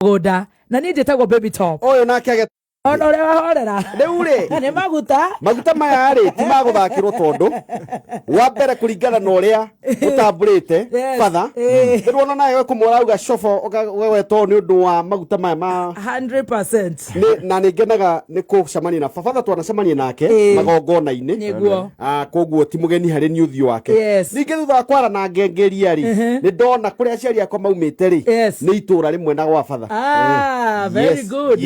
Mũgũnda na niĩ njĩtagwo Baby Top. Ũyũ nake age Ona ũrĩa wahorera. Rĩu rĩ, Nĩ maguta. Maguta maya rĩ, ti ma gũthakĩrwo, tondũ wa mbere, kũringana na ũrĩa ũtambũrĩte batha, rĩu ona nawe kũmwe ũrauga cobo ũgagwetwo nĩ ũndũ wa maguta maya ma 100%. Na nĩ ngenaga nĩ kũcemania na batha, twanacemania nake magongona-inĩ. Ah, koguo ti mũgeni harĩ niĩ ũthiũ wake. Ningĩ thutha wa kwara na ngengeria rĩ, nĩ ndona kũrĩa aciari akwa maumĩte rĩ, nĩ itũra rĩmwe na gwa batha. Ah, very good.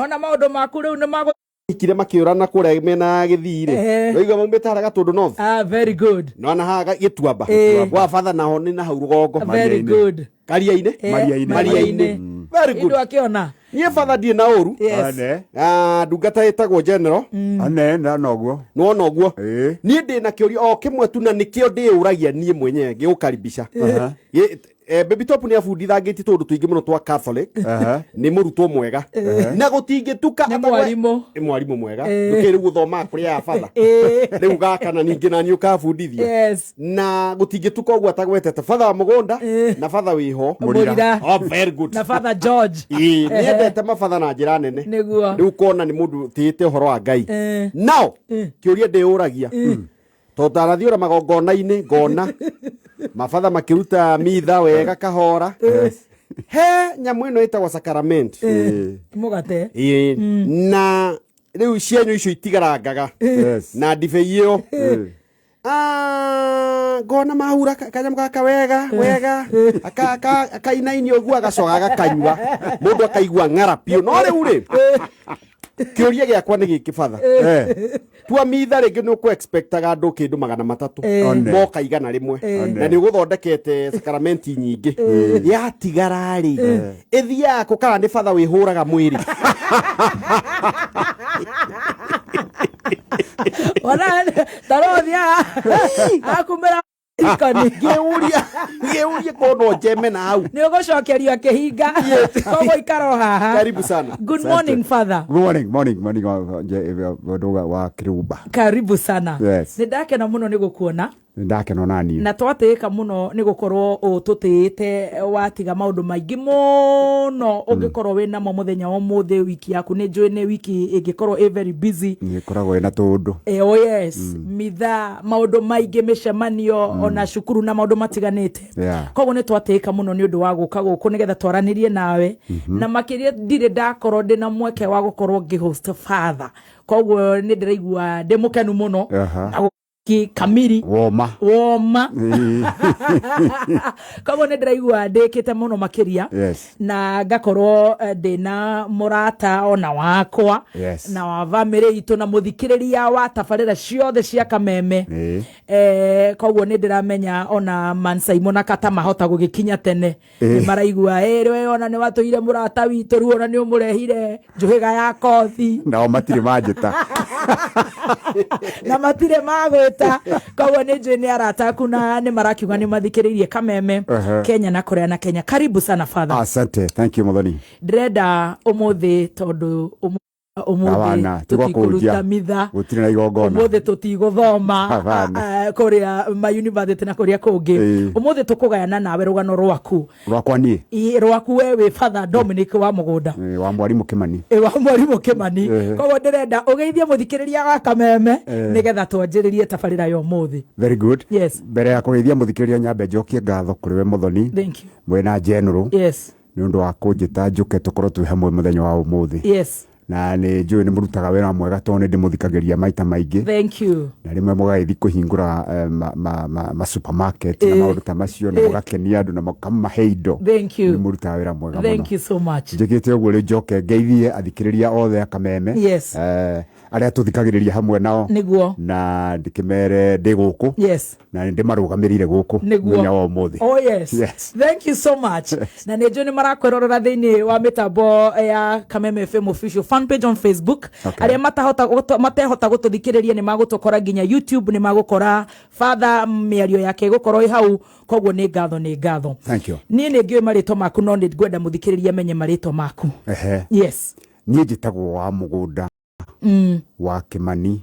Ona maũndũ maku rĩu nĩ magũ Ikire makĩũrana kũrĩa mĩena ya Gĩthii rĩ, waigua maumĩte harĩa Gatũndũ North. Ah, very good. Nona haha Gĩtuamba gwa batha, naho nĩ na hau rũgongo. Very good. Karia-inĩ. Maria-inĩ. Maria-inĩ. Very good. Indo akĩona. Niĩ batha ndirĩ na ũru. Ane. Ah, ndungata ĩtagwo General. Ane na noguo. Nĩwona ũguo? Ĩĩ. Niĩ ndĩ na kĩũria o kĩmwe tu, na nĩkĩo ndĩyũragia niĩ mwenyewe ngĩgũkaribisha. Baby Top nĩ abundithangĩtie tũũndũ tũingĩ mũno twa Catholic. Nĩ mũrutwo mwega na gũtingĩtuka. Nĩ mwarimũ. Nĩ mwarimũ mwega. Ndũkĩrĩ rĩu gũthomaga kũrĩa ya batha rĩu gaka, na ningĩ nani ũkabundithia. Na gũtingĩtuka ũguo atagwetete batha wa mũgũnda na batha wĩho. Mũrira. Oh, very good. Na Father George. Ĩĩ, nĩendete mabatha na njĩra nene. Rĩu kona nĩ mũndũ ũtĩĩte ũhoro wa Ngai. Nao kĩũria ndĩyũragia, tondũ ndanathiũra magongona-inĩ ngona mabatha makĩruta mitha wega kahora, he nyamũ ĩno ĩtagwo sacrament. Mũgate. Ĩĩ, na rĩu cienyu icio itigarangaga na ndibei ĩyo. Ah, ngona mahura kanyamũ gaka wega wega, akainainia ũguo, agacoka agakanyua, mũndũ akaigua ng'ara biũ. No rĩu rĩ, kĩũria gĩakwa nĩ gĩkĩ, batha. Tua mitha rĩngĩ nĩ ũkũ-expectaga andũ kĩndũ 300, One. moka 100, na nĩ ũgũthondekete sakaramenti nyingĩ, yatigara rĩ, ĩthiaga kũ, kana nĩ batha wĩhũraga mwĩrĩ? Ona tarothia akumĩra ikoni. Ngĩũria kono njeme na hau. Nĩ ũgũcokerio kĩhinga, koguo ikara o haha. Karibu sana. Good morning, Father. Good morning, morning, morning, wa Kirumba. Karibu sana. Nĩ ndakena mũno nĩ gũkuona. Ndakena ona niĩ. Na twatĩĩka mũno nĩ gũkorwo ũtũtĩĩte, watiga maũndũ maingĩ mũno ũngĩkorwo wĩ namo mũthenya wa ũmũthĩ. Wiki yaku nĩ njũĩ nĩ wiki ĩngĩkorwo ĩ very busy. Nĩ ĩkoragwo ĩna tũũndũ. Oh yes, mitha, maũndũ maingĩ, mĩcemanio, ona cukuru na maũndũ matiganĩte. Koguo nĩ twatĩĩka mũno nĩ ũndũ wa gũka gũkũ nĩgetha twaranĩrie nawe, na makĩria ndirĩ ndakorwo ndĩ na mweke wa gũkorwo ngĩ-host father, koguo nĩ ndĩraigua ndĩ mũkenu mũno. Na gũki kamiri. Woma. Woma. Koguo nĩ ndĩraigua ndĩkĩte mũno makĩria na ngakorwo ndĩna mũrata ona wakwa na wa bamĩrĩ itũ na mũthikĩrĩria wa tabarĩra ciothe cia Kameme. Koguo nĩ ndĩramenya ona Mansaimo na Kata mahota gũgĩkinya tene, nĩ maraigua ĩrĩ ona nĩ watũire mũrata witũ, rĩu ona nĩ ũmũrehire njũhĩga ya kothi. Nao matirĩ manjĩta. Na matirĩ magwĩta, koguo nĩ njũĩ nĩ arata aku na nĩ marakiuga nĩ mathikĩrĩirie Kameme. Kenya na kũrĩa na Kenya. Karibu sana, Father. Asante, thank you, Muthoni. Ndĩrenda ũmũthĩ, tondũ ũmũthĩ Hapana, ti gwa tũtikũruta kũnjia. mitha. Gũtirĩ na igongona. Ũmũthĩ tũtigũthoma. Hapana. Kũrĩa ma university na kũrĩa kũngĩ. Ũmũthĩ tũkũgayana nawe rũgano rwaku. Rwakwa niĩ? Rwaku we wĩ Father Dominic wa Mũgũnda. Wa mwarimũ Kĩmani. Wa mwarimũ Kĩmani. Koguo ndĩrenda ũgeithie mũthikĩrĩria wa Kameme nĩgetha twanjĩrĩrie tabarĩra ya ũmũthĩ. Very good. Mbere ya kũgeithia mũthikĩrĩria, nyambe njokie ngatho kũrĩ we Muthoni Thank you. Mwĩna General nĩ ũndũ wa kũnjĩta njũke tũkorwo twĩ hamwe mũthenya wa ũmũthĩ. Na nĩ njũĩ nĩ mũrutaga wĩra mwega, tondũ nĩ ndĩmũthikagĩria maita maingĩ. Thank you. Na rĩmwe mũgagĩthiĩ kũhingũra ma supermarket na maũndũ ta macio, na mũgakenia andũ na mũkamahe indo. Thank you. Nĩ mũrutaga wĩra mwega mũno. Thank you so much. Njĩkĩte ũguo, rĩu njoke ngeithie athikĩrĩria othe a Kameme arĩa tũthikagĩrĩria hamwe nao na ndĩkĩmere ndĩ gũkũ na nĩ ndĩmarũgamĩrĩire gũkũ mũthenya wa ũmũthĩ. Oh yes. Thank you so much. Na nĩ njũĩ nĩ marakwĩrorera thĩinĩ wa mĩtambo ya Kameme FM official fan page on Facebook. Arĩa matehota gũtũthikĩrĩria nĩ magũtũkora nginya YouTube, nĩ magũkora Father, mĩario yake ĩgũkorwo ĩ hau. Koguo nĩ ngatho, nĩ ngatho. Thank you. Niĩ nĩ ngĩũĩ marĩtwa maku, no nĩ ngwenda mũthikĩrĩria amenye marĩtwa maku. Niĩ njĩtagwo wa Mũgũnda wa Kĩmani.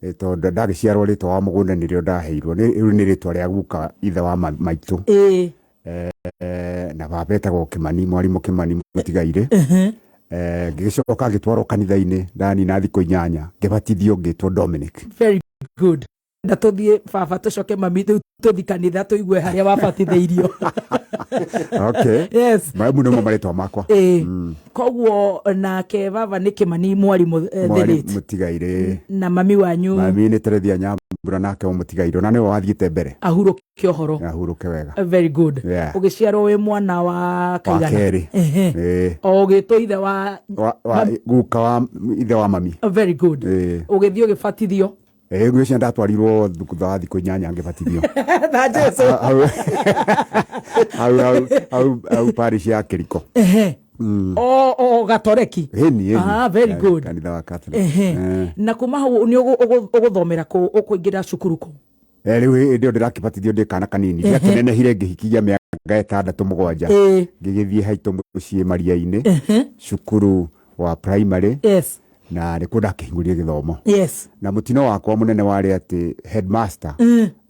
Tondũ ndagĩciarwo, rĩtwa wa Mũgũnda nĩrĩo ndaheirwo. Rĩu nĩ rĩtwa rĩa guka, ithe wa maitũ. Na baba etagwo Kimani, mwarimũ Kimani Mũtigairĩ. Ngĩgĩcoka ngĩtwarwo kanitha-inĩ, ndanina thikũ 8 ngĩbatithio ngĩtwo Dominic. Very good. Na tũthiĩ baba tũcoke mami rĩu tũthi kanitha tũigue harĩa wabatithĩirio. Okay. Yes. Mamu nĩmo marĩtwa makwa. Ĩĩ. Koguo nake baba nĩ Kimani mwarimũ, the Mwari late. Mũtigairĩ. Na mami wanyu? Mami nĩ Terethi Nyambura, nake o Mũtigairĩ, ona nĩwe wathiĩte mbere. Ahurũke ũhoro. Ahurũke wega. Very good. Ũgĩciarwo wĩ mwana wa wa kaigana? Kerĩ. Ehe. O ũgĩtwo ithe wa Wa guka wa ithe wa mami. Very good. Ũgĩthiĩ ũgĩbatithio? Ĩĩ, ngwĩciria ndatwarirwo thutha wa thikũ 8 ngĩbatithio. Na Jesu. Hau hau hau hau hau parish ya Kĩriko. O gatoreki? Ĩni, ĩni. Ah, very good. Kanitha wa Catholic. Na kuma hau nĩ ũgũthomera kũ, ũkũingĩra cukuru kũ? Rĩu hĩndĩ ĩyo ndĩrakĩbatithio ndĩ kana kanini, ndiakĩnenehire ngĩhikia mĩaka 6 7. Ngĩgĩthiĩ haitũ mũciĩ Maria-inĩ, cukuru wa primary. Na nĩkuo ndakĩhingũrire gĩthomo. Na mũtino wakwa mũnene warĩ atĩ headmaster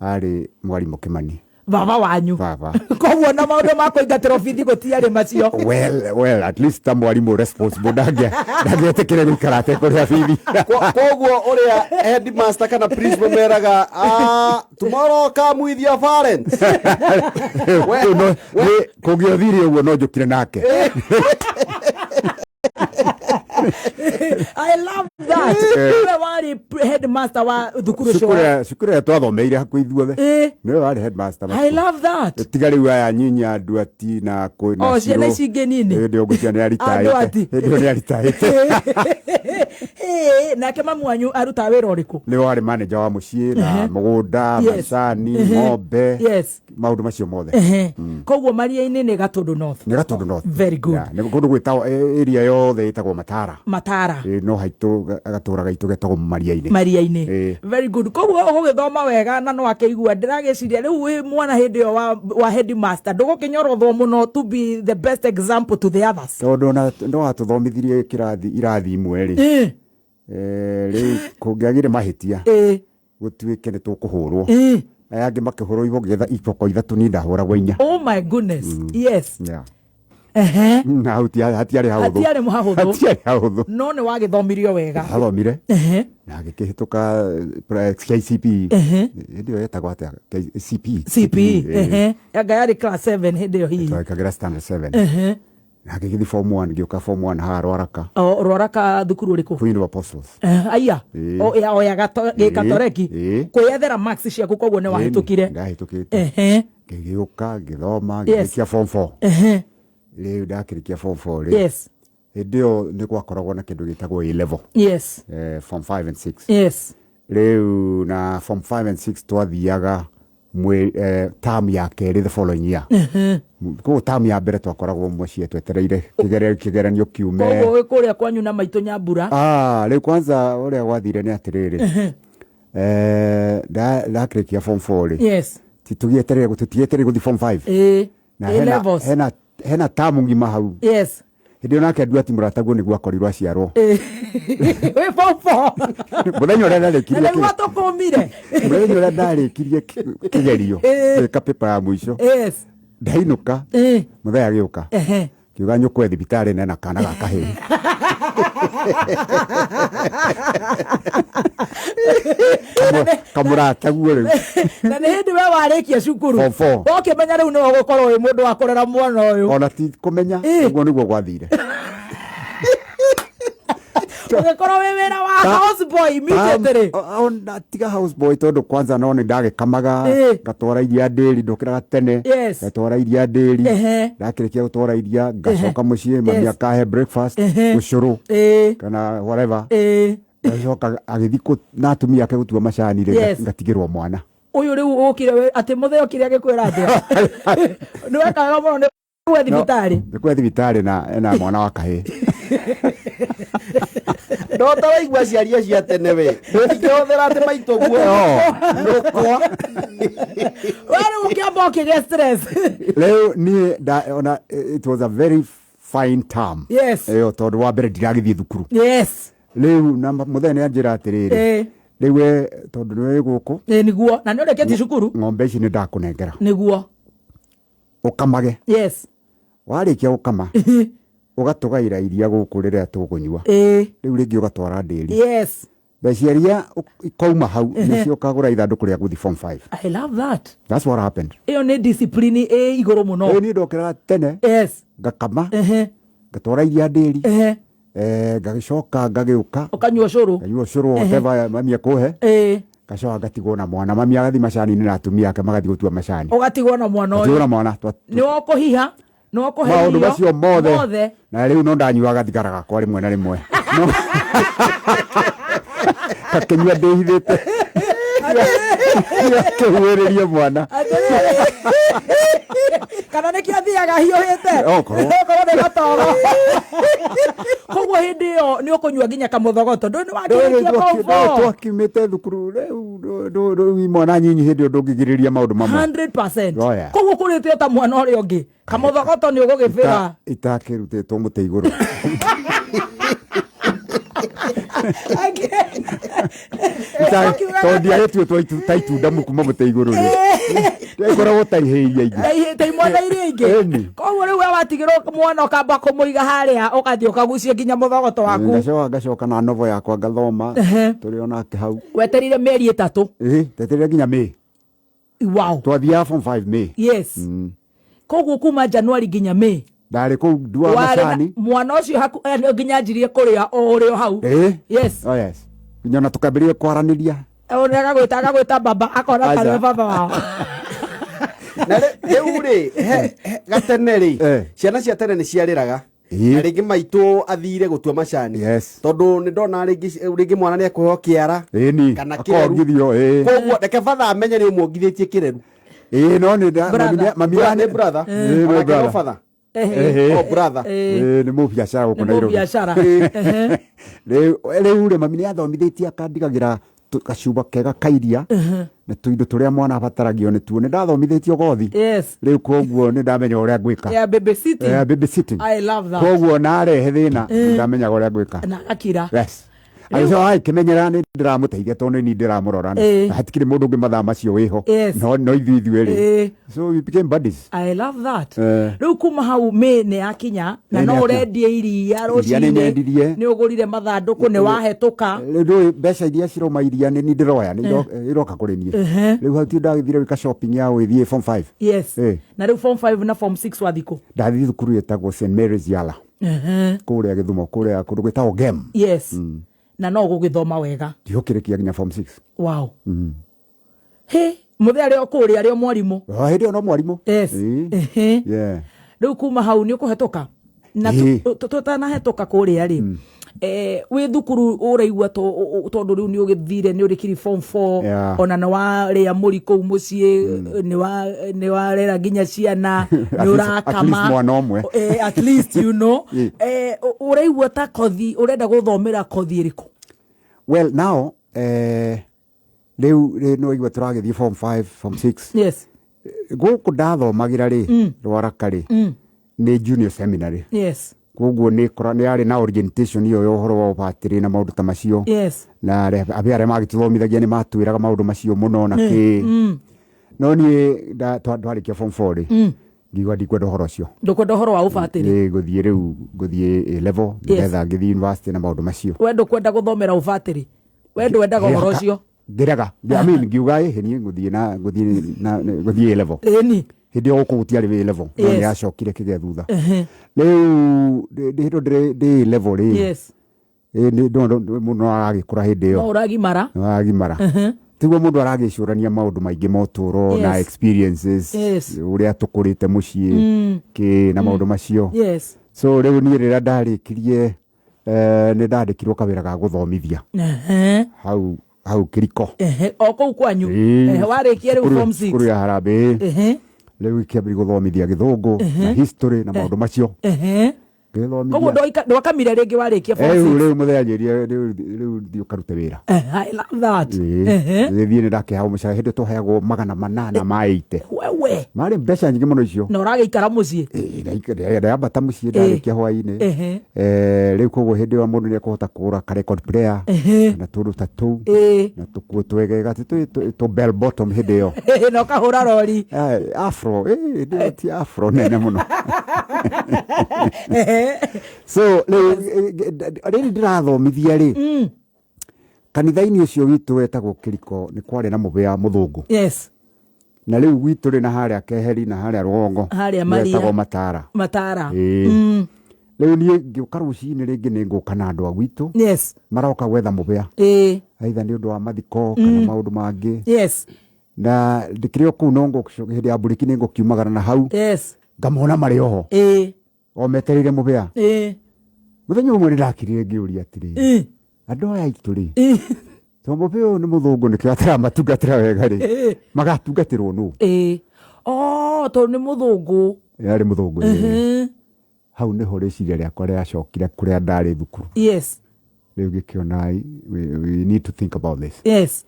arĩ mwarimũ Kimani. Baba wanyu? Baba. Koguo na maũndũ ma kũingatĩrwo bithi gũtiarĩ macio? Well, at least ta mwarimũ responsible ndangĩetĩkĩre gũikara atekũrĩha bithi. Koguo ũrĩa headmaster kana principal meraga, "Ah, tomorrow come with your parents." Rĩu kũngĩothire ũguo no njũkire nake. I love that. We warĩ headmaster wa thukuru ũcio? Cukuru ĩrĩa twathomeire hakuhĩ ithuothe. Nĩwe warĩ headmaster. I love that. Tiga rĩu aya nyinyi a Nduati na kwĩ na O ciana Cirũ. ici ingĩ nini. Hĩndĩ ĩyo ngwĩciria nĩ A Nduati. aritaĩte. Hĩndĩ ĩyo nĩ aritaĩte. Nake mamu wanyu arutaga wĩra ũrĩkũ? Nĩwe warĩ manager wa mũciĩ na mũgũnda, macani, ng'ombe, maũndũ macio mothe. Koguo Maria-inĩ nĩ Gatũndũ North? Nĩ Gatũndũ North. Very good. Yeah, nĩ kũndũ gwĩtagwo area yothe ĩtagwo Matara. Matara. Ĩ, no haitũ gatũra gaitũ getagwo Maria-inĩ. Maria-inĩ. Ĩ. Very good. Koguo ũgũgĩthoma wega na no akĩigua ndĩragĩciria rĩu wĩ mwana hĩndĩ ĩyo wa headmaster ndũgũkĩnyorothwo mũno to be the best example to the others. Tondũ ona no atũthomithirie kĩrathi irathi imwe rĩ. Rĩu kũngĩagire mahĩtia gũtuĩke nĩ tũkũhũrwo. Aya angĩ makĩhũrwo iboko iboko 3, niĩ ndahũragwo 4. Oh my goodness. Yes. Yeah. Ehe. Na hau hatiarĩ hahũthũ. Hatiarĩ hahũthũ. Hatiarĩ hahũthũ. No nĩ wagĩthomirio wega. Athomire. Na ngĩkĩhĩtũka KCPE. Hĩndĩ ĩyo yetagwo atĩa? CPE. CPE. Anga yarĩ class 7 hĩndĩ ĩyo hihi. Twekagĩra standard 7. Na ngĩgĩthiĩ form 1, ngĩũka form 1 haha Rwaraka. O Rwaraka thukuru ũrĩkũ? Queen of Apostles. Aya. O ya o ya gĩkatoreki. Ĩĩ. Kwĩyethera marks ciaku koguo nĩ wahĩtũkire. Ndahĩtũkĩte. Ngĩgĩũka ngĩthoma ngĩrĩkia form 4. Rĩu ndakĩrĩkia form 4 rĩ. Hĩndĩ ĩyo nĩ gwakoragwo na kĩndũ gĩtagwo A level. Form 5 and 6. Rĩu na form 5 and 6 twathiaga term ya kerĩ the following year. Koguo term ya mbere twakoragwo mũciĩ twetereire kĩgeranio kiume. Koguo wĩ kũrĩa kwanyu na maitũ Nyambura. Rĩu kwanza ũrĩa gwathire nĩ atĩrĩrĩ. Ndakĩrĩkia form 4 rĩ. Ti tũgĩetereire tũtigĩetereire gũthiĩ form 5. Na A levels. hena term ng'ima hau. Hĩndĩ ĩyo nake Nduati mũrataguo nĩguo akorirwo aciarwo. Wĩ form 4. Mũthenya ũrĩa ndarĩkirie Na nĩguo atũkũmire. Mũthenya ũrĩa ndarĩkirie kĩgerio, gwĩka paper ya mũico. Ndainũka, mũthenya agĩũka. Kiuga nyũkwe thibitarĩ nena kana ga kahĩĩ. Kamũrataguo rĩu. Na nĩ hĩndĩ we warĩkia cukuru. Form four. Ũkĩmenya rĩu nĩwe ũgũkorwo wĩ mũndũ wa kũrera mwana ũyũ. Ona ti kũmenya, ũguo nĩguo gwathire. Ũgĩkorwo wĩ wĩra wa house boy immediately. Ona tiga house boy tondũ kwanza no nĩ ndagĩkamaga, ngatwara iria ndĩri, ndũkĩraga tene, ngatwara iria ndĩri, ndakĩrĩkia gũtwara iria, ngacoka mũciĩ, mami akahe breakfast, ũcũrũ, kana whatever. Ngacoka agĩthiĩ na atumia ake gũtua macani rĩ, ngatigĩrwo mwana. Ũyũ rĩu ũkire we, atĩ mũthee ũkire agĩkwĩra atĩa? Nĩ wekaga mũno nĩ gwe thibitarĩ. Nĩ gwe thibitarĩ na ena mwana wa kahĩĩ. No ta waigua aciari acio a tene we. Ndũngĩhũthĩra atĩ maitũ guo. Nyũkwa. We rĩu ũkĩamba ũkĩgĩa stress. Rĩu niĩ nda, ona, it was a very fine term. Ĩyo tondũ wa mbere ndiragĩthiĩ thukuru. Rĩu na mũthee nĩ anjĩra atĩrĩrĩ. Rĩu we tondũ nĩ wĩ gũkũ. Nĩguo. Na nĩ ũrĩkĩtie cukuru? Ng'ombe ici nĩ ndakũnengera. Nĩguo. Ũkamage. Yes. Warĩkia gũkama, ũgatũgaĩra iria gũkũ rĩrĩa tũkũnyua. Rĩu rĩngĩ ũgatwara ndĩri. Yes. Mbeca iria ikauma hau nĩcio ũkagũra ithandũkũ rĩa gũthiĩ form 5. I love that. That's what happened. Ĩyo nĩ discipline ĩ igũrũ mũno. Rĩu niĩ ndokĩraga tene, ngakama, ngatwara iria ndĩri, ngagĩcoka ngagĩũka. Ũkanyua ũcũrũ. Nganyua ũcũrũ, whatever mami ekũhe. Ngacoka ngatigwo na mwana. Mami agathiĩ macani-inĩ na atumia ake magathiĩ gũtua macani. Ũgatigwo na mwana ũyũ. Ngatigwo na mwana. Nĩ ũkũhiha, nĩ ũkũhe Maũndũ irio, macio mothe. Mothe. Na rĩu no ndanyuaga thigara gakwa rĩmwe na rĩmwe. No. Ngakĩnyua ndĩhithĩte. Ngakĩhuhĩrĩria mwana. Kana nĩkĩo athiaga ahiũhĩte. Okorwo. Okorwo nĩ gatoro. Koguo hĩndĩ ĩyo nĩ ũkũnyua nginya kamũthogoto. Ndũĩ nĩ wakĩrĩkia form four. Twakiumĩte thukuru rĩu rĩu mwana nyinyi hĩndĩ ĩyo ndũngĩgirĩrĩria maũndũ mamwe. 100%. Oh, yeah. Koguo kũrĩte o ta mwana ũrĩa ũngĩ. Kamũthogoto nĩ ũgũgĩbĩra. Itakĩrutĩtwo mũtĩ igũrũ. Tondũ ndiagĩtuĩtwo ta itunda kuma mũtĩ igũrũ rĩ. Ĩkoragwo ta ihĩ iria ingĩ. Ta imwana iria ingĩ. Ĩni. Koguo rĩu we watigĩrwo mwana ũkamba kũmũiga harĩa ũgathiĩ ũkagucia nginya mũthogoto waku. Ngacoka ngacoka na novo yakwa ngathoma. Tũrĩ o nake hau. Weterire mĩeri 3. Ĩĩ, ndeterire nginya May. Wow. Twathiaga form 5 May. Yes. Koguo kuma January nginya May. Ndarĩ kũu nduaga Warĩ na macani. mwana ũcio haku, nginya anjirie kũrĩa o ũrĩ o hau. Ĩĩ. Yes. Oh, yes. Nginya ona tũkambĩrĩria kwaranĩria. Ũrĩa agagwĩta baba, akona Aca. tarĩ baba wao. Na rĩu rĩ, gatene rĩ, ciana cia tene nĩ ciarĩraga. Na rĩngĩ maitũ athire gũtua macani. Yes. Tondũ nĩ ndona rĩngĩ mwana nĩ ekũheo kĩara. Ĩni. Kana kĩreru. Akongithio, ĩĩ. Koguo reke batha amenye nĩ ũmuongithĩtie kĩreru. Ĩĩ, no nĩ nda- Brother. mami nĩ- mami Brother, nĩ- nĩ brother. Ĩĩ, nĩ Onake no brother. father. Ehe. Oh, brother. Ĩĩ, nĩ mũbiacara gũkũ Nĩ Nairobi. mũbiacara. Rĩu rĩ, mami nĩ athomithĩtie akandigagĩra gacuba kega ka iria na tũindo tũrĩa mwana abataragio nĩ tuo. Nĩ ndathomithĩtio gothi. Yes. Rĩu koguo nĩ ndamenya ũrĩa ngwĩka. Yeah, babysitting. Yeah, babysitting. I love that. Koguo narehe thĩna, nĩ ndamenyaga ũrĩa ngwĩka. Na agakira. Yes. Agĩcoka agĩkĩmenyera nĩ ndĩramũteithia tondũ nĩ niĩ ndĩramũrora. Ĩĩ. Na hatikĩrĩ mũndũ ũngĩ mathaa macio wĩho. Yes. No ithuĩ ithuĩ rĩ. Ĩĩ. So we became buddies. I love that. Eh. Rĩu kuma hau May nĩ yakinya na May no nĩ yakinya. ũrendia iria Iria nĩ rũcinĩ. nyendirie. Nĩ ũgũrire mathandũkũ, nĩ wahetũka. Rĩu ndũĩ mbeca iria cirauma iria nĩ niĩ ndĩroya, nĩ iroka kũrĩ niĩ. Rĩu hau ti ndagĩthire gwĩka shopping ya gũgĩthiĩ form 5. Yes. Eh. Na rĩu form 5 na form 6 wathiĩ kũ? Ndathiĩ thukuru ĩtagwo St Mary's Yala. Kũrĩa Gĩthumo, kũrĩa kũndũ gwĩtagwo Gem. Yes. Na no ũgũgĩthoma wega. Ndiũkĩrĩkia nginya form 6. Wow. He, mũthee arĩ o kũrĩa, arĩ o mwarimũ. Oh, hĩndĩ ĩyo no mwarimũ. Yes. Ĩĩ. Yeah. Rĩu kuma hau nĩ ũkũhetũka? Na tũtanahetũka kũrĩa rĩ, wĩ thukuru ũraigua tondũ rĩu nĩ ũgĩthire, nĩ ũrĩkiri form 4, ona nĩ warĩa mũri kũu mũciĩ, nĩ warera nginya ciana, nĩ At least ũrakama. mwana ũmwe. At least you know. Ũraigua ta kothi, ũrenda gũthomera kothi ĩrĩkũ? Well, now, rĩu rĩ no igua tũragĩthiĩ form 5, form 6. Yes. Gũkũ ndathomagĩra rĩ, Rwaraka rĩ, nĩ junior seminary. Yes. Koguo nĩ kora, nĩ yarĩ na orientation ĩyo ya ũhoro wa ũbatĩrĩ na maũndũ ta macio. Yes. Na arĩa magĩtũthomithagia nĩ matwĩraga maũndũ macio mũno na kĩ. No niĩ twarĩkia form 4 rĩ, ngiuga ndikwenda ũhoro ũcio. Ndũkwenda ũhoro wa ũbatĩrĩ? Nĩ ngũthiĩ rĩu, ngũthiĩ A level, nĩgetha ngĩthiĩ university na maũndũ macio. We ndũkwenda gũthomera ũbatĩrĩ? We ndwendaga ũhoro ũcio? Ngĩrega. I mean, ngiuga, ĩhĩ, niĩ ngũthiĩ na, ngũthiĩ na, ngũthiĩ A level. Ĩni. Hĩndĩ ĩyo gũkũ gũtiarĩ A level, no Yes. nĩ yacokire kĩgĩa thutha. Rĩu, hĩndĩ ĩyo ndĩ A level rĩ. Yes. Ĩ, nĩ, no, no, mũndũ no aragĩkũra hĩndĩ ĩyo. No ũragimara. No ũragimara. Tiguo mũndũ aragĩcũrania maũndũ maingĩ ma ũtũũro na Yes. experiences, Yes. ũrĩa tũkũrĩte mũciĩ, kĩ, na maũndũ macio. Yes. So rĩu niĩ rĩrĩa ndarĩkirie, nĩ ndandĩkirwo kawĩra ga gũthomithia. Hau Kĩriko. O kũu kwanyu. Ĩĩ. Warĩkia rĩu form 6. Cukuru ya Harambee. Rĩu ikĩambĩrĩria gũthomithia Gĩthũngũ na history na maũndũ macio. Ngĩthomithia. Koguo ndwakamire rĩngĩ warĩkia form Rĩu six? rĩu mũthenya njĩrire rĩu rĩu thiĩ ũkarute wĩra. I love that. Gĩthiĩ nĩ ndakĩheagwo mũcara hĩndĩ ĩyo twaheagwo 800 ma 80. Wewe. Marĩ mbeca nyingĩ mũno icio. Na ũragĩikara mũciĩ? Ndayambata mũciĩ ndarĩkia hwainĩ. Rĩu koguo hĩndĩ ĩyo mũndũ nĩ ekũhota kũgũra ka record player na tũndũ ta tũu na tũkuo twegega ti tũ bell bottom hĩndĩ ĩyo. Na ũkahũra rori. Afro, hĩndĩ ĩyo ti afro nene mũno. So rĩu rĩrĩ ndĩrathomithia rĩ, kanitha-inĩ ũcio witũ wetagwo Kĩriko nĩ kwarĩ na mũbĩa mũthũngũ. Na rĩu gwitũ rĩ na harĩa Keheri na harĩa rũgongo Harĩa Maria. wetagwo Matara. Matara. Rĩu niĩ ngĩũka rũcinĩ rĩngĩ nĩ ngũka na andũ a gwitũ maroka gwetha mũbĩa, aitha nĩ ũndũ wa mathiko kana maũndũ mangĩ. Na ndĩkĩrĩ o kũu no hĩndĩ ya mburiki nĩ ngũkiumagara na hau ngamona marĩ oho o metereire mũbĩa. Mũthenya ũmwe nĩ ndakirire ngĩũria atĩrĩrĩ, andũ aya aitũ rĩ, to mũbĩa ũyũ nĩ mũthũngũ nĩkĩo ataramatungatĩra wega rĩ, magatungatĩrwo nũ? Oh, tondũ nĩ mũthũngũ. Yarĩ mũthũngũ. Hau nĩho rĩciria rĩakwa rĩacokire kũrĩa ndarĩ thukuru. Rĩu ngĩkĩona we need to think about this.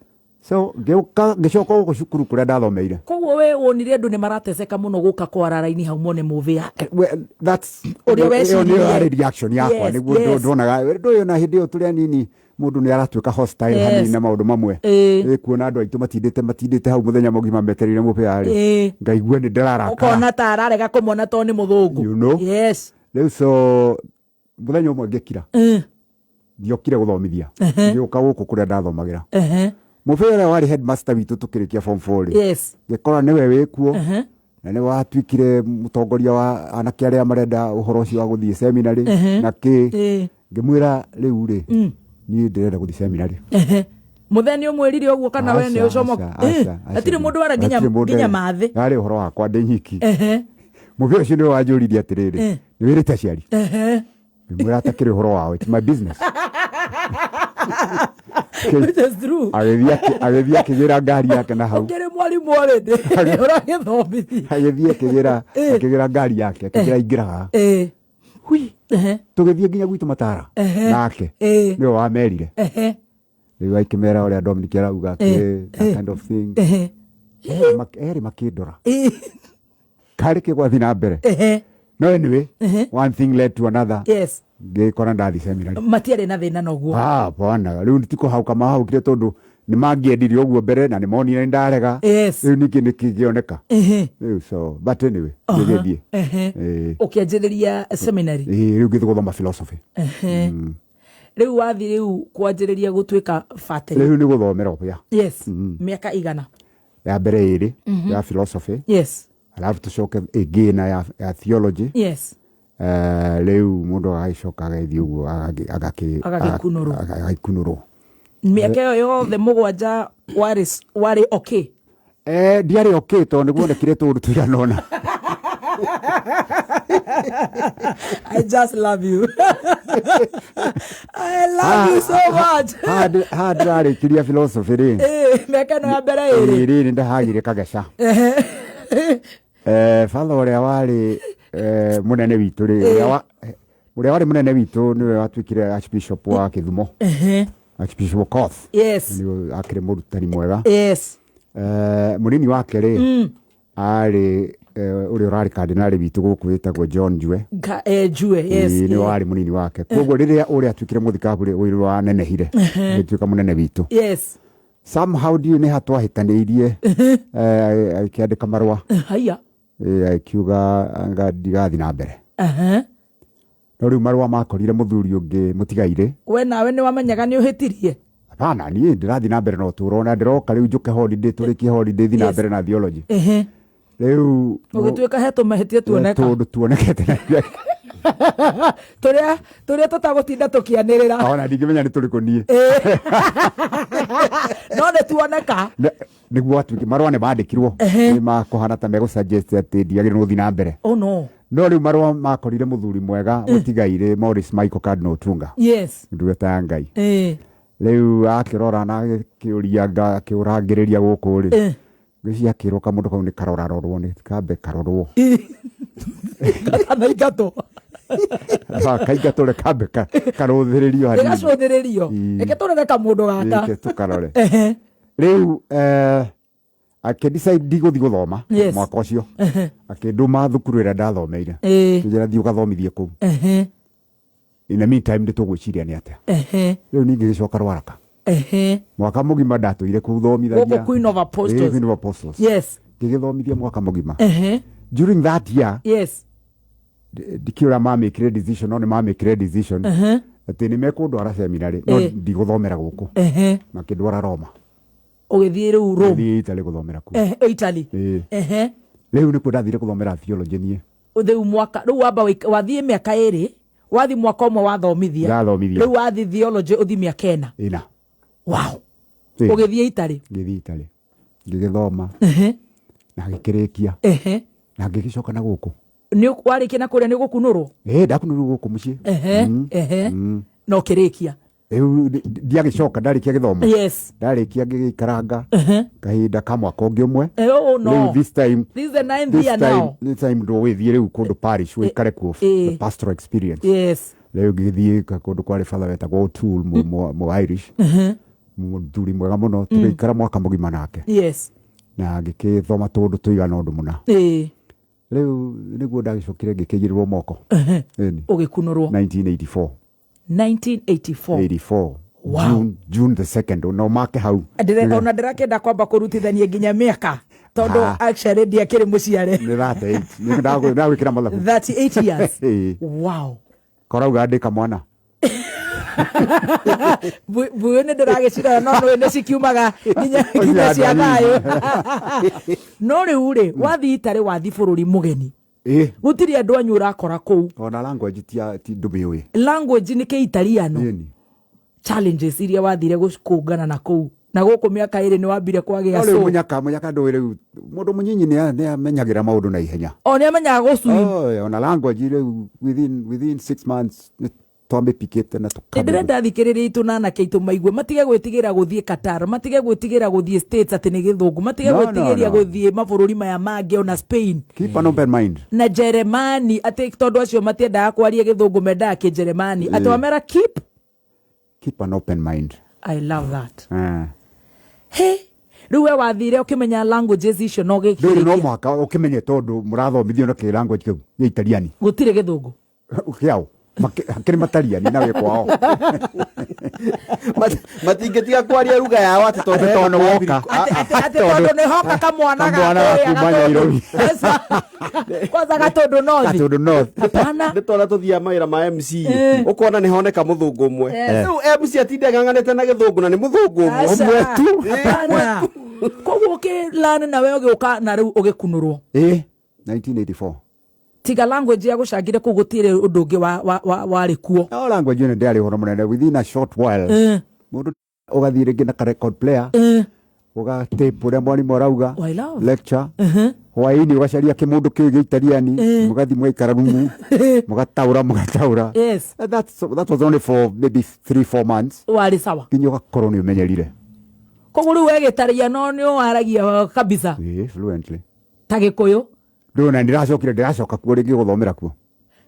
So ngĩũka ngĩcoka gũkũ cukuru kũrĩa ndathomeire. Koguo we wonire andũ nĩ marateceka mũno gũka kwara raini hau mone mũbĩa. Well, that's Ũrĩa ĩyo weciririe. nĩyo yarĩ reaction yakwa. Nĩguo ndonaga ndũĩ ona hĩndĩ ĩyo tũrĩ anini mũndũ nĩ aratuĩka hostile hanini na maũndũ mamwe. Kuona andũ aitũ matindĩte hau mũthenya mũgima metereire mũbĩa rĩ, ngaigua nĩ ndĩrarakara. Ũkona ta ararega kũmona tondũ nĩ mũthũngũ. You know? Rĩu so mũthenya ũmwe ngĩkira ndiokire gũthomithia, ngĩũka gũkũ kũrĩa ndathomagĩra. Mũbĩa ũrĩa warĩ headmaster witũ tũkĩrĩkia form 4 rĩ, ngĩkora nĩwe wĩkuo na nĩwe watuĩkire mũtongoria wa anake arĩa marenda ũhoro ũcio wa gũthiĩ seminary na kĩ. Ngĩmwĩra rĩu rĩ, niĩ ndĩrenda gũthiĩ seminary. Mũthee nĩ ũmwĩrire ũguo kana we nĩ ũcomo? Hatirĩ mũndũ wara nginya nginya mathĩ? Yarĩ ũhoro wakwa ndĩ nyiki. Mũbĩa ũcio nĩwe wanjũririe atĩrĩrĩ, nĩ wĩrĩte aciari? Ngĩmwĩra atakĩrĩ ũhoro wao, it's my business. Which is true. Agĩthiĩ akĩgĩra ngari yake na hau. Ũkĩrĩ mwarimũ already ũragĩthomithia. Agĩthiĩ akĩgĩra ngari yake, akĩgĩra ingĩraga. Hui. Tũgĩthiĩ nginya gwitũ Matara nake nĩwe wamerire. Rĩu akĩmera ũrĩa Dominic arauga, that kind of thing. Erĩ makĩndora karĩ kĩ gwathiĩ na mbere. No anyway, one thing led to another. Ngĩkora ndathi seminary. Matiarĩ na thĩna noguo? Ah, bwana, rĩu tikũhauka mahaukire tondũ nĩ mangĩendirie ũguo mbere na nĩ monire nĩ ndarega. Rĩu ningĩ nĩ kĩngĩoneka rĩu, so but anyway ngĩgĩthiĩ. Ũkĩanjĩrĩria seminary? Rĩu ngĩthiĩ gũthoma philosophy. Rĩu wathi rĩu kwanjĩrĩria gũtuĩka batĩrĩ? Rĩu nĩ gũthomera ũbĩa. Mĩaka igana? Ya mbere ĩrĩ ya philosophy, alafu tũcoke ĩngĩ ĩna ya theology. Rĩu mũndũ agagĩcoka agagĩthiĩ ũguo Agagĩkunũrwo. Agagĩkunũrwo. Mĩaka ĩyo yothe 7 warĩ okay? Ndiarĩ okay tondũ nĩguonekire tũũndũ tũigana ũna. I just love you. I love you so much. Haha ndĩrarĩkĩria philosophy rĩ, Mĩaka ĩno ya mbere ĩrĩ. Ĩrĩ nĩ ndahagire kageca. Father ũrĩa warĩ mũnene witũ rĩ, ũrĩa warĩ mũnene witũ nĩwe watuĩkire archbishop wa Kĩthumo, Archbishop Okoth. Nĩwe akĩrĩ mũrutani mwega. Mũnini wake rĩ, arĩ ũrĩa ũrarĩ kardinali witũ gũkũ wĩtagwo John Njue. Njue, yes. Nĩwe warĩ mũnini wake. Koguo rĩrĩa ũrĩa atuĩkire mũthikabu rĩ, ũyũ wanenehire agĩtuĩka mũnene witũ. Somehow ndiũĩ nĩ ha twahĩtanĩirie, agĩkĩandĩka marũa. Haya. Akiuga anga ndigathiĩ na mbere. No rĩu marũa makorire mũthuri ũngĩ mũtigairĩ. We nawe nĩ wamenyaga nĩ ũhĩtirie? Hapana, niĩ ndĩrathiĩ na mbere na ũtũũro na ndĩroka rĩu njũke holiday, tũrĩkie holiday thiĩ na mbere na theology. Rĩu Ũgĩtuĩka he tũmahĩtia tuoneka. Tũndũ tuonekete. Tũrĩa tũtagũtinda tũkĩanĩrĩra. Ona ndingĩmenya nĩ tũrĩkũ niĩ. No nĩ tuoneka. Nĩguo atuĩke marũa nĩ mandĩkirwo nĩ makũhana ta megũ suggest atĩ ndiagĩrĩirwo gũthiĩ na mbere. Oh no. No rĩu marũa makorire mũthuri mwega mũtigairĩ Maurice Michael Cardinal Otunga. Ndungata ya Ngai. Rĩu akĩrora na akĩũria akĩũrangĩrĩria gũkũ rĩ. Ngwĩciria akĩrwo kamũndũ kau nĩ karorarorwo, nĩ kambe karorwo. Gatanaingatwo. Kaingatũre kambe karũthĩrĩrio hanini. Gĩgacũthĩrĩrio. Reke tũrere kamũndũ gaka. Reke tũkarore. Rĩu akĩdecide ndigũthiĩ gũthoma mwaka ũcio, akĩndũma thukuru ĩrĩa ndathomeire, kĩnjĩra thiĩ ũgathomithie kũu. In the meantime nĩ tũgwĩciria nĩ atĩa. Rĩu ningĩ gĩcoka Rwaraka. Mwaka mũgima ndatũire kũu thomithagia. Gũkũ Queen of Apostles. Queen of Apostles. Ngĩgĩthomithia mwaka mũgima. During that year, ndikĩũra mamĩkire decision, no nĩ mamĩkire decision atĩ nĩ mekũndwara seminary, no ndigũthomera gũkũ. Makĩndwara Roma. Ũgĩthiĩ rĩu Rome? Ngĩthiĩ Italy gũthomera kuo. Italy. Rĩu nĩkuo ndathire gũthomera theology niĩ. Rĩu mwaka rĩu wamba wathiĩ mĩaka 2, wathiĩ mwaka ũmwe wathomithia. Ndathomithia. Rĩu wathiĩ theology ũthiĩ mĩaka 4. 4. Wow. Ũgĩthiĩ Italy? Ngĩthiĩ Italy. Ngĩgĩthoma. Na ngĩkĩrĩkia. Na ngĩgĩcoka na gũkũ. Nĩ warĩkia na kũrĩa nĩ ũgũkunũrwo? Ndakunũrwo gũkũ mũciĩ. Na ũkĩrĩkia? Rĩu ndiagĩcoka ndarĩkia gĩthomo. Ndarĩkia ngĩgĩikaranga kahinda ka mwaka ũngĩ ũmwe. Oh, no. Rĩu this time, This is the ninth this year time, now. This time ndũgĩthiĩ rĩu kũndũ parish ũikare kuo, the pastoral experience. Rĩu ngĩgĩthiĩ kũndũ kwarĩ father wetagwo O'Toole, mũ Irish. Mũthuri mwega mũno, tũgĩikara mwaka mũgima nake. Na ngĩkĩthoma tũũndũ tũigana ũndũ mũna. Rĩu nĩguo ndagĩcokire ngĩkĩigĩrĩrwo moko. Ĩni. Ũgĩkunũrwo. 1984. 1984. 84. Wow. June the 2nd, no make hau. Ona ndĩrakĩenda kwamba kũrutithania nginya mĩaka, tondũ actually ndiakĩrĩ mũciare. Nĩ 38. Nĩ ndagwĩkĩra mathabu. 38 years. Wow. Korauga ndĩ kamwana. Mbuyu nĩ ndĩragĩcirora, no nĩ nĩ cikiumaga nginya cia thayũ. No rĩu rĩ, wathiĩ Italy, wathiĩ bũrũri mũgeni. Gũtirĩ andũ anyu ũrakora kũu. Ona language ti ndũmĩũĩ. Language nĩ kĩitaliano. Ĩni. Challenges iria wathire gũkũngana na kũu. Na gũkũ mĩaka 2 nĩ wambire kwagĩa No rĩu so. Mũnyaka ndũĩ rĩu, mũndũ mũnyinyi nĩ amenyagĩra maũndũ na ihenya. O nĩ amenyaga gũcui. Oh, ona language rĩu within 6 months nĩ twamĩpikĩte na tũkamĩ- Ndĩrenda thikĩrĩria itũ na anake aitũ maigue, matige gwĩtigĩra gũthiĩ Qatar, matige gwĩtigĩra gũthiĩ States atĩ nĩ gĩthũngũ, matige No, no, gwĩtigĩria no. gũthiĩ mabũrũri maya mangĩ ona Spain. Keep an open mind. Na Jeremani, atĩ tondũ acio matiendaga kwaria gĩthũngũ mendaga kĩnjeremani. Atĩ wamera keep. Keep an open mind. I love that. He, rĩu we wathire ũkĩmenya languages icio no Ndũrĩ no gĩkĩrĩkia. mũhaka ũkĩmenye tondũ mũrathomithio na kĩ language kĩu gĩa Italiani. Gũtirĩ gĩthũngũ. Kĩao. Hakĩrĩ matariani na wĩ kwao. Matingĩtiga kwaria ruga yao atĩ tondũ Atĩ tondũ hena woka. Atĩ tondũ nĩ hoka kamwana Kamwana ga ga kuma kũrĩa Nairobi. Gatũndũ. Kwanza Gatũndũ North. Gatũndũ North. Hapana. Nĩ twana tũthiaga mawĩra ma MC. Ũkona nĩ honeka mũthũngũ ũmwe. Rĩu MC atinde ang'ang'anĩte na gĩthũngũ na nĩ mũthũngũ ũmwe. Aca. Ũmwe tu. Hapana. Koguo ũkĩlearn na we ũgĩũka na rĩu ũgĩkunũrwo. 1984. Tiga language ya gũcangire kũu gũtirĩ ũndũ ũngĩ warĩ kuo. No language ĩno ndĩarĩ ũhoro mũnene within a short while. Mũndũ ũgathiĩ rĩngĩ na ka record player. Ũga tape ũrĩa mwarimũ arauga. Oh, I love. Lecture. Hwaĩ-inĩ ũgacaria kĩmũndũ kĩu gĩa Italiani, mũgathiĩ mũgaikara rumu, mũgataũra, mũgataũra. And that was only for maybe 3-4 months. Warĩ sawa. Nginya ũgakorwo nĩ ũmenyerire. Koguo rĩu we gĩtariano nĩ waragia kabisa. Fluently. Ta Gĩkũyũ. Ndũĩ na ndĩracokire, ndĩracoka kuo rĩngĩ gũthomera kuo.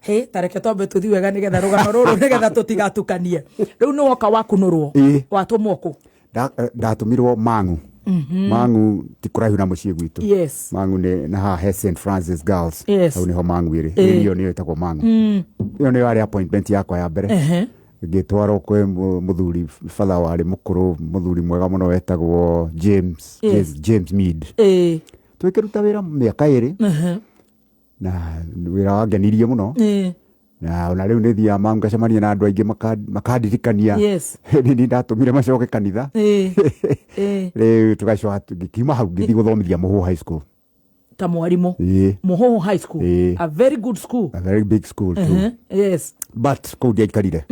Hĩ, ta reke twambe tũthiĩ wega nĩgetha rũgano rũrũ nĩgetha tũtigatukanie. Rĩu nĩ woka wakunũrwo. Watũmwo kũ? Ndatũmirwo Mang'u. Mang'u ti kũraihu na mũciĩ gwitũ. Mang'u nĩ na haha he Saint Francis Girls. Hau nĩho Mang'u ĩrĩ. Ĩyo nĩyo ĩtagwo Mang'u. Ĩyo nĩyo yarĩ appointment yakwa ya mbere. Ngĩtwarwo kwĩ mũthuri, father warĩ mũkũrũ, mũthuri mwega mũno wetagwo James Mead. Twĩkĩruta wĩra mĩaka 2. Na wĩra wangenirie mũno. Na ona rĩu nĩ thiaga Mang'u ngacemania na andũ aingĩ makandirikania. Nĩ niĩ ndatũmire macoke kanitha. Rĩu tũgacoka ngĩkiuma hau ngĩthiĩ gũthomithia Mũhũhũ High School. Ta mwarimũ. Mũhũhũ High School. A very good school. A very big school too. But kũu ndiaikarire.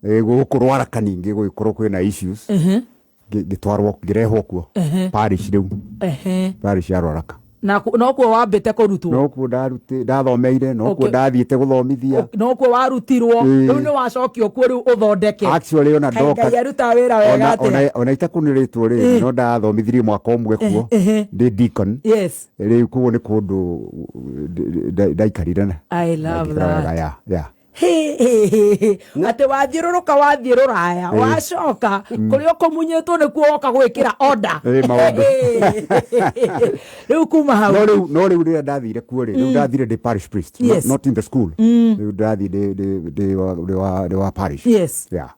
Gũkũ Rwaraka ningĩ gũgĩkorwo kwĩna issues. Ngĩtwarwo, ngĩrehwo kuo. Parish rĩu. Parish ya Rwaraka. Na no kuo wambĩte kũrutwo? No kuo ndathomeire, no kuo ndathiĩte gũthomithia. No kuo warutirwo. Rĩu nĩ wacokio kuo rĩu ũthondeke. Actually, ona Kaĩ ndoka Ngai arutaga wĩra wega atĩa? ona itakunĩrĩtwo rĩ, no ndathomithirie mwaka ũmwe kuo. Ndĩ deacon. Rĩu koguo nĩ kũndũ ndaikarire na. I love Ndaikara wega, that. yeah, yeah. Hĩ, hĩ, hĩ, hĩ. Atĩ wathiũrũrũka, wathiĩ rũraya, wacoka kũrĩa ũkũmunyĩtwo nĩkuo woka gwĩkĩra order. Ĩ, maũndũ. Rĩu kuma hau? No rĩu rĩrĩa ndathire kuo rĩ, rĩu ndathire ndĩ parish priest, not in the school. Rĩu ndathiĩ ndĩ wa parish. Yeah,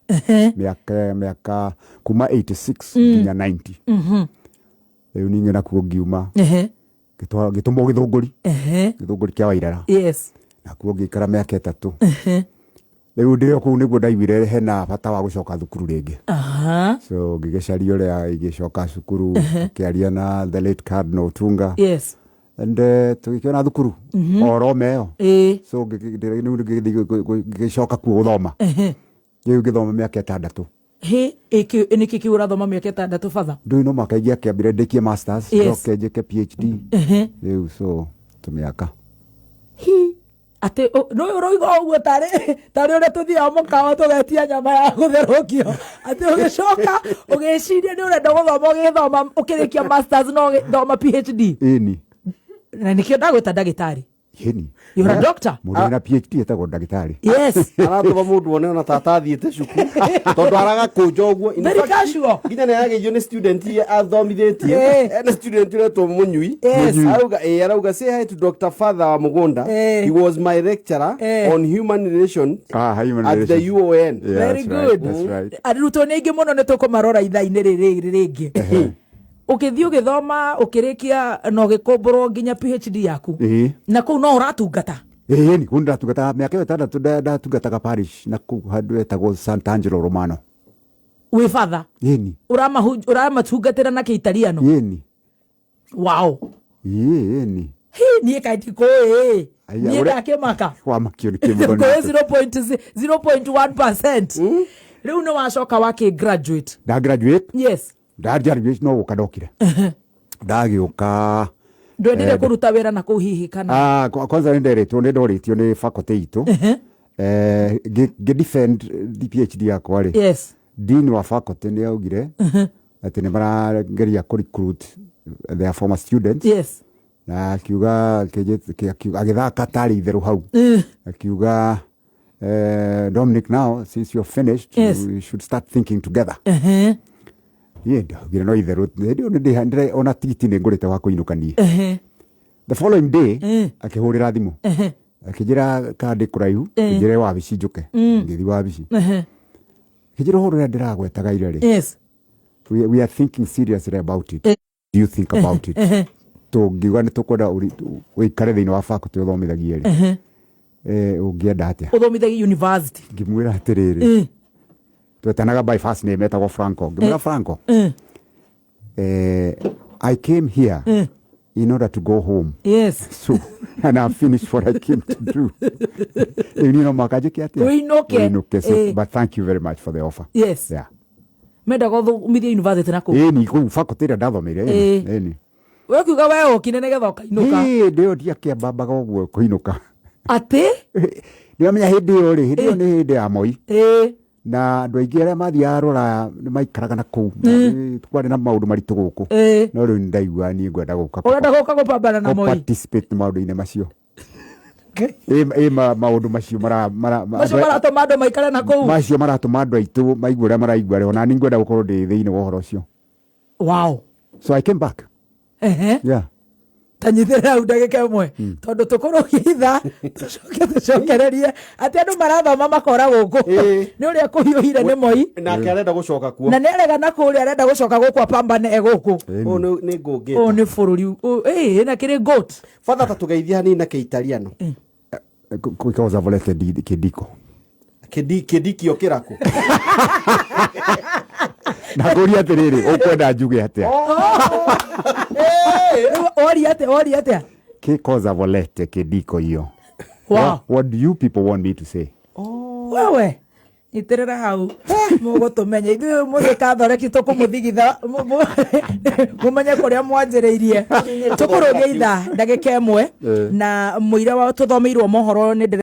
mĩaka kuma 86 nginya 90. Rĩu ningĩ nakuo ngiuma, ngĩtũmwo Gĩthũngũri, Gĩthũngũri kĩa Wairara. Nakuo ngĩikara mĩaka 3. Rĩu ndĩ o kũu nĩguo ndaiguire hena bata wa gũcoka thukuru rĩngĩ. So ngĩgĩcaria ũrĩa ingĩcoka cukuru, ngĩaria na the late Cardinal Otunga and tũgĩkĩona thukuru o Roma ĩyo. So rĩu ngĩgĩcoka kuo gũthoma. Rĩu ngĩthoma mĩaka 6. Hĩ, nĩkĩ kĩu ũrathoma mĩaka 6, batha? Ndũĩ, no mwaka ingĩakĩambire ndĩkie masters, njoke njĩke PhD. Rĩu so tũmĩaka. Hi, atĩ nĩ ũroiga ũguo tarĩ ũrĩa tũthiaga mũkawa tũgetia nyama ya gũtherũkio, atĩ ũgĩcoka ũgĩciria nĩ ũrenda gũthoma, ũgĩthoma, ũkĩrĩkia masters no ũgĩthoma PhD? Ĩni. Na nĩkĩo ndagwĩta ndagĩtarĩ. Ĩni. You're a doctor. Mũndũ wĩna PhD etagwo ndagĩtarĩ. Aratũma mũndũ one ona tata athiĩte cukuru, tondũ aragakũnja ũguo. In Very fact, casual. nginya nĩ arageithio nĩ student iria athomithĩtie. Ena student ũretwo Mũnyui. Arauga, arauga, "Say hi to Dr. Father wa Mũgũnda. He was my lecturer on human relations Ah, human at the relations. UON." Yeah, Very that's right, good. that's right. Arutwo nĩ aingĩ mũno, nĩ tũkũmarora ithaa-inĩ rĩrĩ rĩngĩ. Ũgĩthiĩ ũgĩthoma, ũkĩrĩkia na ũgĩkũmbũrwo nginya PhD yaku. Na kũu no ũratungata? Ĩni, kũu ndatungataga mĩaka ĩyo 6, ndatungataga parish na kũu handũ etagwo Sant'Angelo Romano. Wĩ batha? Ĩni. Ũramatungatĩra na Kĩitaliano? Ĩni. Ĩni. Hi, niĩ kaĩ ndikũĩ. Aya, niĩ ndakĩmaka. Wamakio nĩ kĩ? Ngũĩ 0.01%. Rĩu nĩ wacoka wakĩ graduate? Nda graduate. Nda graduate no gũka ndokire, ndagĩũka. Ndwendire kũruta wĩra na kũu hihi kana? Ah, kwanza nĩ nderetwo, nĩ ndorĩtio nĩ faculty itũ, ngĩ defend PhD yakwa rĩ, dean wa faculty nĩ augire atĩ nĩ marageria kũ recruit their former students. Na akiuga agĩthaka tarĩ itherũ hau, akiuga, "Dominic, now since you're finished, we should start thinking together." Niĩ ndaugire no itherũ, hĩndĩ ĩyo ona tigiti nĩ ngũrĩte wa kũinũka niĩ. The following day akĩhũrĩra thimũ, akĩnjĩra kana ndĩ kũraihu, njĩre wabici njũke. Ngĩthiĩ wabici, akĩnjĩra ũhoro ũrĩa ndĩragwetaga ira rĩ, we are thinking seriously about it. Do you think about it? Tũngiuga nĩ tũkwenda ũikare thĩinĩ wa faculty ũthomithagie rĩ, ũngĩenda atĩa? Ũthomithagia university? Ngĩmwĩra atĩrĩrĩ, twetanaga by first name, etagwo Franco. Ngĩmwĩra, "Franco, I came here in order to go home. So, and I've finished what I came to do. Rĩu niĩ no mũhaka njĩke atĩa?" Ũinũke. Ũinũke. So, but thank you very much for the offer. Yeah. Mendaga ũthomithie university na kũu? Ĩni, kũu faculty ĩrĩa ndathomeire. Ĩni. We ũkiuga we ũkire nĩgetha ũkainũka? Ĩĩ, ndĩyo ndiakĩambambaga ũguo kũinũka. Atĩ? Nĩwamenya hĩndĩ ĩyo rĩ, hĩndĩ ĩyo nĩ hĩndĩ ya Moi, na andũ aingĩ arĩa mathiaga rũraya nĩ maikaraga na kũu. Kwarĩ na maũndũ maritũ gũkũ. No rĩu nĩndaigua niĩ ngwenda gũka Ũrenda gũka gũpambana na Moi? Participate maũndũ-inĩ macio. Ĩ maũndũ macio mara mara Macio maratũma andũ maikare na kũu. Macio maratũma andũ aitũ maigue ũrĩa maraigua rĩ, ona niĩ ngwenda gũkorwo ndĩ thĩinĩ wa ũhoro ũcio. So I came back. Yeah. Ta nyitĩrĩra hau ndagĩka 1, tondũ tũkũrũgia ithaa, tũcoke tũcokererie atĩ andũ marathoma makora gũkũ nĩ ũrĩa kũhiũhire nĩ Moi. Nake arenda gũcoka kuo. Na nĩ arega na kũrĩa, arenda gũcoka gũkũ apambane e gũkũ. Ũyũ nĩ ngũngĩte. Ũyũ nĩ bũrũri na kĩrĩ goat. Batha, ta tũgeithie hanini na Kĩitaliano. Che cosa volete che dico? Kĩndikio kĩrakũ? Na ngũria atĩrĩrĩ, ũkwenda njuge atĩa? Rĩu oria atĩa? Oria atĩa? Che cosa volete che dico io? What do you people want me to say? Wewe nyitĩrĩra hau, mũgũtũmenya ithuĩ mũthĩ kathoreki tũkũmũthigitha mũmenye kũrĩa mwanjĩrĩirie. Tũkũrũgia ithaa ndagĩka 1 na mũira wa tũthomeirwo mohoro nĩ ndĩre